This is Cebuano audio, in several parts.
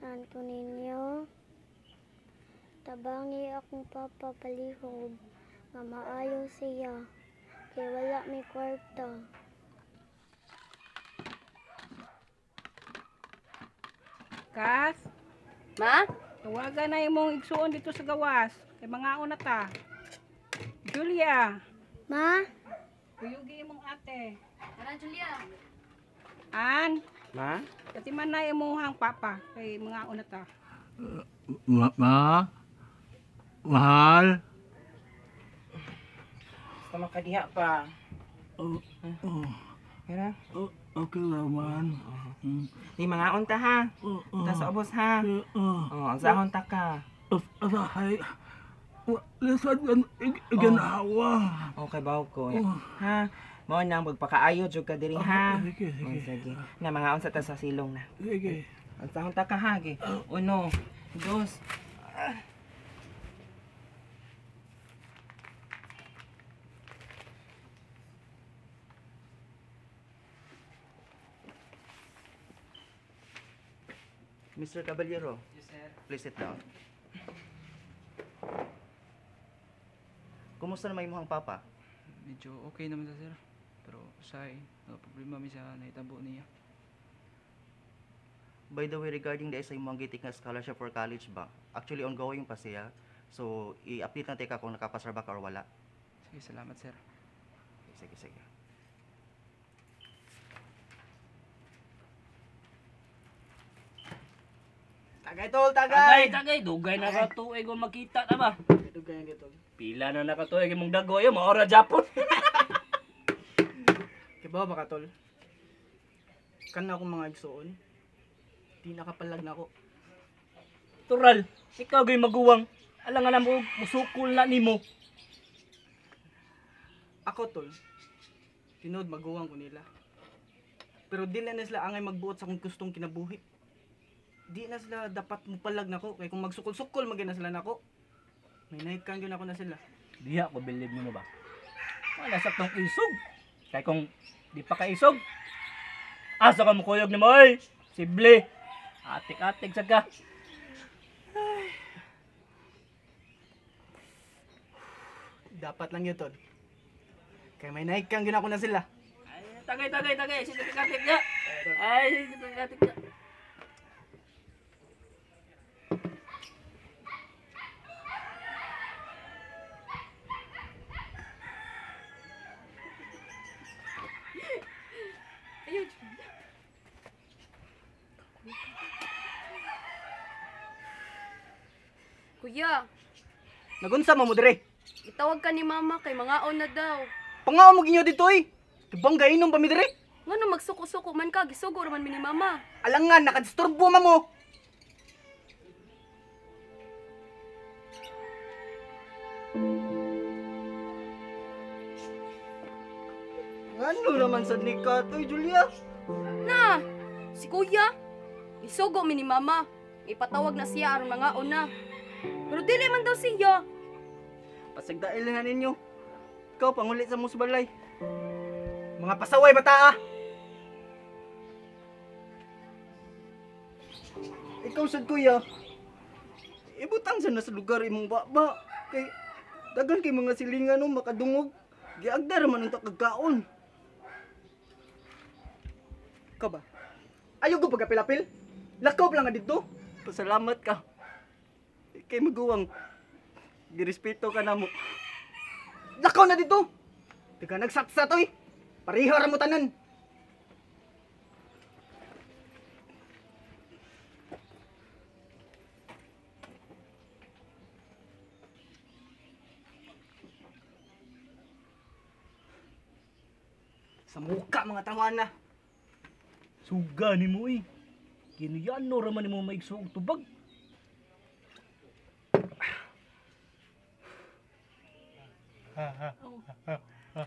Santo Niño, tabangi akong papa palihog nga maayo siya kay wala may kwarta. Kas? Ma? Tawagan na imong igsuon dito sa gawas kay mangaon na ta. Julia. Ma? Kuyugi imong ate. Tara, Julia. An? Ma? Katiman na imuhang papa kay mangaon na ta. Ma? Mahal? Basta makadiha pa. Oh, oh. Kaya? Oh, okay naman. Di mangaon ta ha. Ta sa ubos ha. Oh, ang sahon ta ka. Asahay. Lisod gan iganawa. Okay, bawo ko. Ha? Mao nang magpakaayo jud ka diri ha. Sige, sige. Sige. Na mangaon sa ta sa silong na. Sige. Ang sahon ta ka ha. Gi. Uno, dos. Mr. Caballero. Yes, sir. Please sit down. Kumusta naman imong papa? Medyo okay naman sa sir. Pero usahay, problema mi sa nahitabo niya. By the way, regarding the sa imong gitik nga scholarship for college ba? Actually, ongoing pa siya. So, i-update natin ka kung nakapasar ba ka or wala. Sige, salamat sir. Okay, sige, sige. Tagay tol, tagay! Tagay, tagay, dugay na ka tuig o makita na ba? Dugay ang tol. Pila na nakatuig imong dagoy, maora Japon. Kibaw ba ka tol? Kan na akong mga igsuon. Di nakapalag na ako. Tural, ikaw gay maguwang. Alangan na mo, musukol na nimo. Ako tol, tinuod maguwang ko nila. Pero di na sila angay magbuot sa akong gustong kinabuhi. Di na sila dapat mupalag nako kay kung magsukol-sukol magay na sila nako. May nahikan gyud ako na sila. Diha ko believe nimo ba? Wala sa tong isog. Kay kung di pa ka isog, asa ka mukuyog nimo oy? Sible. Atik-atik sad ka. Ay. Dapat lang yun tol. Kay may nahikan gyud ako na sila. Ay, tagay, tagay, tagay. Sige, atik ya. Ay, sige, atik ya. Ayun. Kuya, Nagunsa mo mo dire? Itawag ka ni mama kay mangaon na daw. Pangaon mo ginyo dito eh. Tibang gainom pa mi dire. Ngano magsuko-suko man ka, gisugo raman mi ni mama. Alangan nakadisturbo man mo. Ngano naman sad ni Katoy, Julia? Na, si kuya. Gisugo mi ni mama. Ipatawag na siya aron mangaon na. Pero dili man daw siya. Pasagdail na ninyo. Ikaw panguli sa musbalay. Mga pasaway bata ah. Ikaw sad kuya. Ibutang sa na sa lugar imong baba kay daghan kay mga silingan no makadungog. Giagda ra man unta kagkaon. Ikaw ba? Ayaw ko pagkapilapil. Lakaw lang nga didto. Pasalamat ka. Kay maguwang girespeto ka namo. Lakaw na dito. Teka nagsatsat oy. Pareho ra mo tanan. Sa muka mga tawana. Suga ni mo eh. Kinuyano raman nimo maigsuog tubag.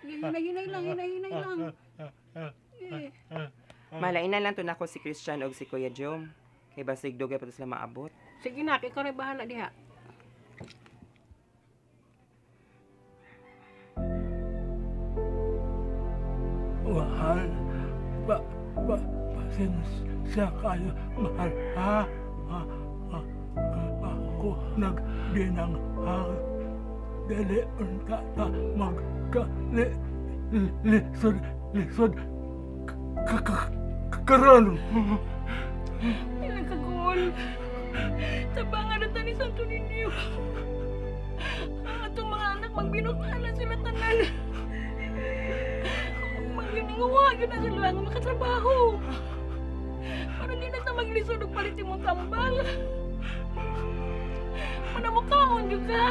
Hinay-hinay lang, hinay-hinay lang. Eh. Malain na lang to nako si Christian og si Kuya Jom. Kay basig dugay pa to sila maabot. Sige na, ikaw rin bahala diha. Mahal, pasensya kayo, mahal, ha? Ako nagdinanghang dili unta ta magka lisod lisod karon. Ilang kagol. Tabangan na tani Santo Niño. Ang atong mga anak magbinutaan sila tanan. Magninguha yun na sila nga makatrabaho. Para di na ta maglisod og palit imong tambal. Manamukaon yun ka.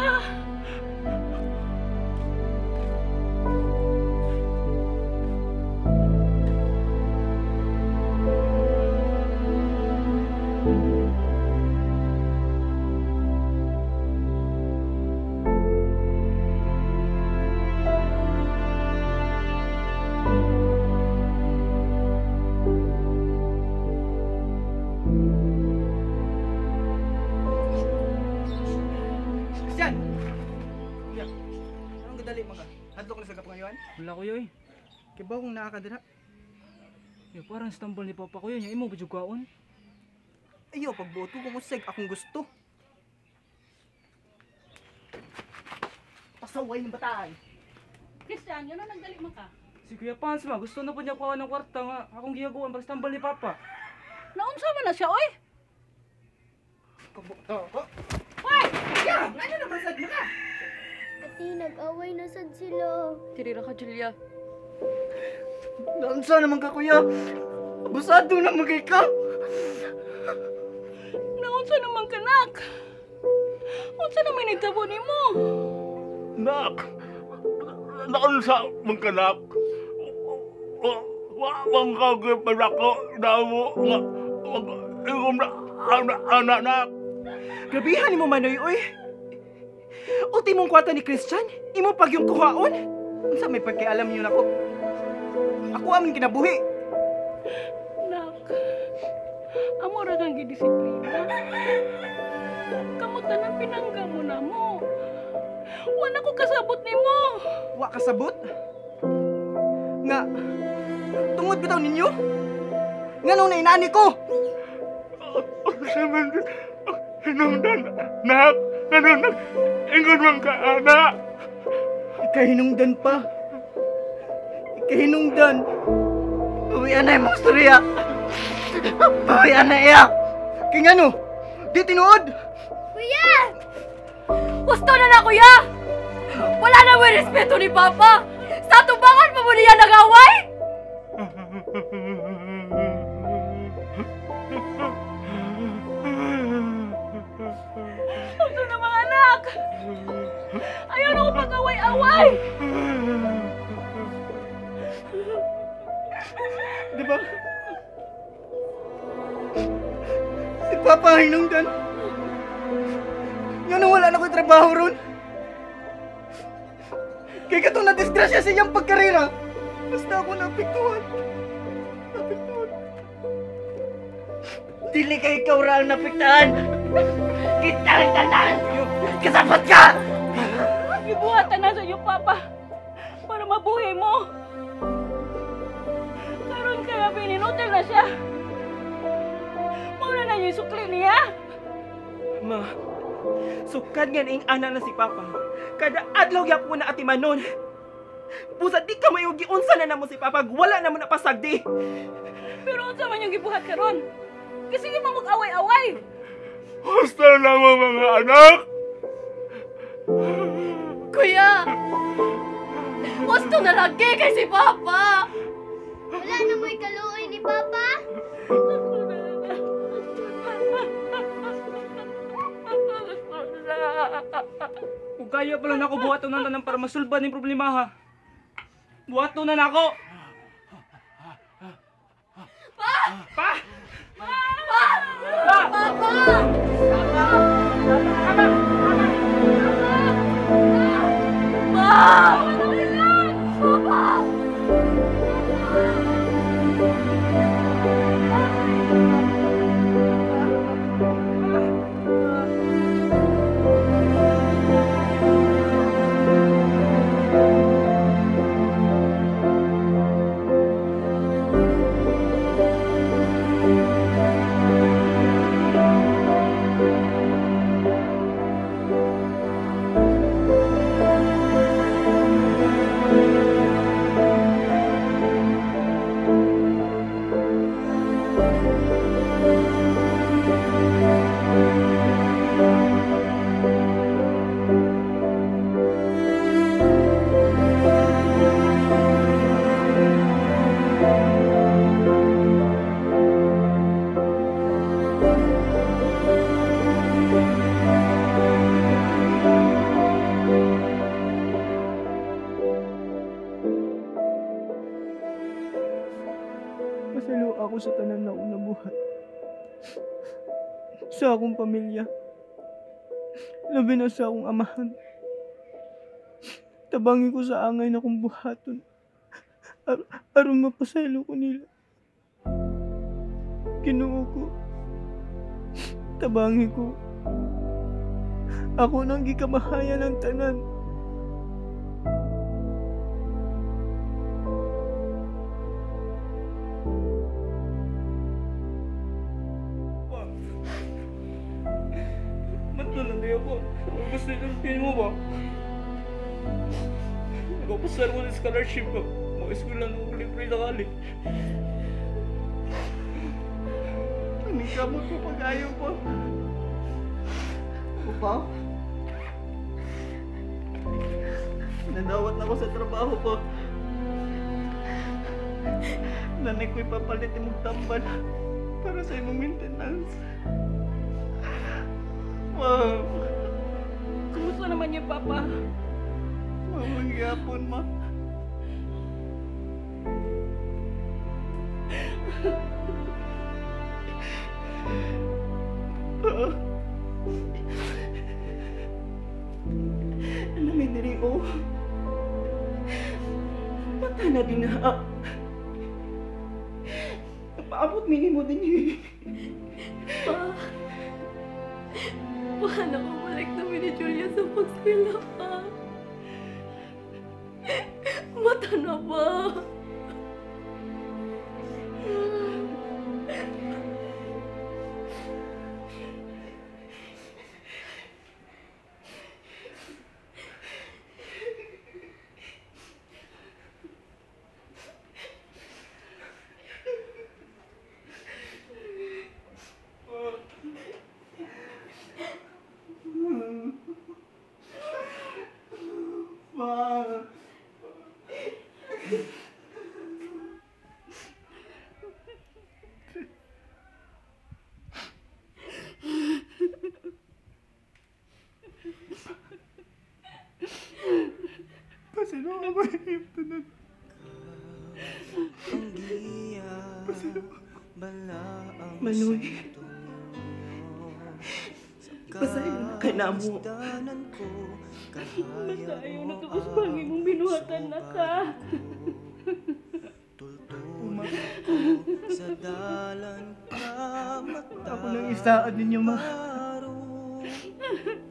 Wala ko yoy. Kibaw kung nakakadira. Yo, parang stumble ni Papa ko yun. Yung imo ba kaon? Ayaw, pagbuot ko kung usag akong gusto. Pasaway ng bataan. Christian, yun ang nagdali man ka. Si Kuya Pans ma, gusto na po niya kuha ng kwarta nga. Akong gihaguan para stumble ni Papa. Naunsa man na siya, oy? Hoy! Ya, ano naman sad mo ka? Ate, nag-away na sad sila. Tirira ka, Julia. Naunsa naman ka, kuya. Abusado naman kay ka. Naunsa naman ka, nak. Unsa naman nagtabo nimo? Nak, naunsa man ka, nak. Wa man ka gipadako namo nga mag-ingom na anak, nak. Grabihan nimo Manoy, oy. Uti mong kwarta ni Christian, imo pag yung kuhaon. Unsa may pagkialam niyo nako? Ako aming kinabuhi. Nak, amo ra kang gidisiplina. Kamo tanan pinangga mo na mo. Wala ko kasabot nimo. Wa kasabot? Nga, tungod bitaw ninyo? Nga nung nainani ko? Unsa man hinungdan, nak? Ano nag ingon man ka, anak? Ikahinungdan pa. Ikahinungdan. Bawian na yung mga storya. Bawian na iya. Kaya nga no, di tinuod. Kuya! Gusto na na, kuya! Wala na may respeto ni Papa! Sa tubangan pa mo niya nag-away? Gusto na mga anak! Ayaw na ko pag-away-away! Di ba? Si Papa hinungdan. Nga nung wala na ko'y trabaho ron. Kaya katong na-disgrasya sa iyang pagkarera. Basta ako naapektuhan. Naapektuhan. Dili ka ikaw ra ang naapektuhan. Kita ang tanan! Kasabot ka! Gibuhatan na sa iyo, Papa. Para mabuhi mo. Karon kaya bininutil na siya. Mura na yung sukli niya. Ma, sukad nga ning anak na si Papa. Kada adlaw gyapon na atimanon. Busa di ka mayugi unsa na namo si Papa, wala na mo napasagdi. Pero unsa man yung gibuhat karon? Kasi sige mo mag-away-away. Husto na mo mga anak. Kuya! Gusto na lagi kay si Papa! Wala na mo'y kaluoy ni Papa? Kung kaya pala nako buhaton na tanan para masulban yung problema ha. Buhaton na nako. Pa! Pa! Pa! Pa! Papa! Papa! Papa! Pa! Papa! Pasalo ako sa tanan na akong nabuhat. Sa akong pamilya. Labi na sa akong amahan. Tabangi ko sa angay na akong buhaton. Aron mapasaylo ko nila. Ginoo ko. Tabangi ko. Ako nang gikamahayan ng tanan. Gusto nyo mo ba? Nagpapasar ko ng scholarship ba? Mga-eskwela na ako libre na kali. Panikamot ko pag-ayaw pa. Upa? Nadawat na ako sa trabaho ko. Nanay ko'y papalit imong tambal para sa imong maintenance. Ma'am. Kumusta naman niya, Papa? Ma'am, gyapon, ma. Pa. Namin diri, oh. Mata na din na. Napaabot minimo din eh. Pa, baka nakabalik namin ni Julia sa pag-eskwela pa. Mata na ba? Manoy, ipasaylo na ka na mo. Basta ayaw na tapos bangin mong binuhatan na ka. Ako nang isaad ninyo, ma.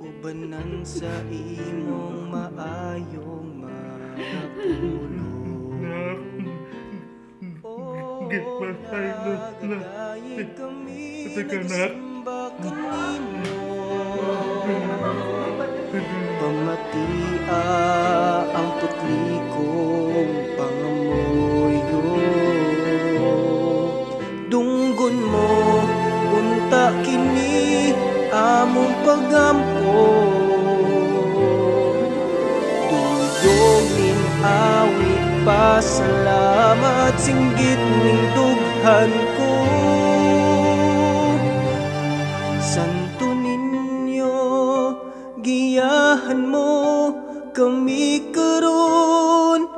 Ubanan sa imong maayong mga pulong. Gipasaylo na ito ka na. Pamatia ang putli kong pangamoyo. Dunggon mo, unta kini among pagampo. Duyog ning awit pasalamat, singgit ning dughan ko. Santo Niño, giyahan mo kami karon.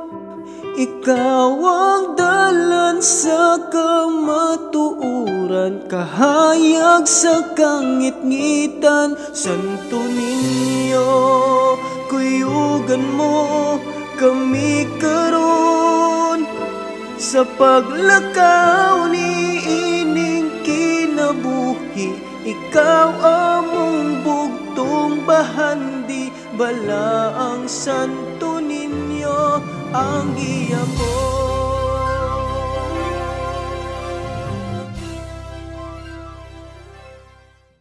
Ikaw ang dalan sa kamatuoran, kahayag sa kangitngitan. Santo Niño, kuyugan mo kami karon sa paglakaw ni ining kinabuhi. Ikaw among bugtong bahandi, bala ang Santo Niño ang giya ko.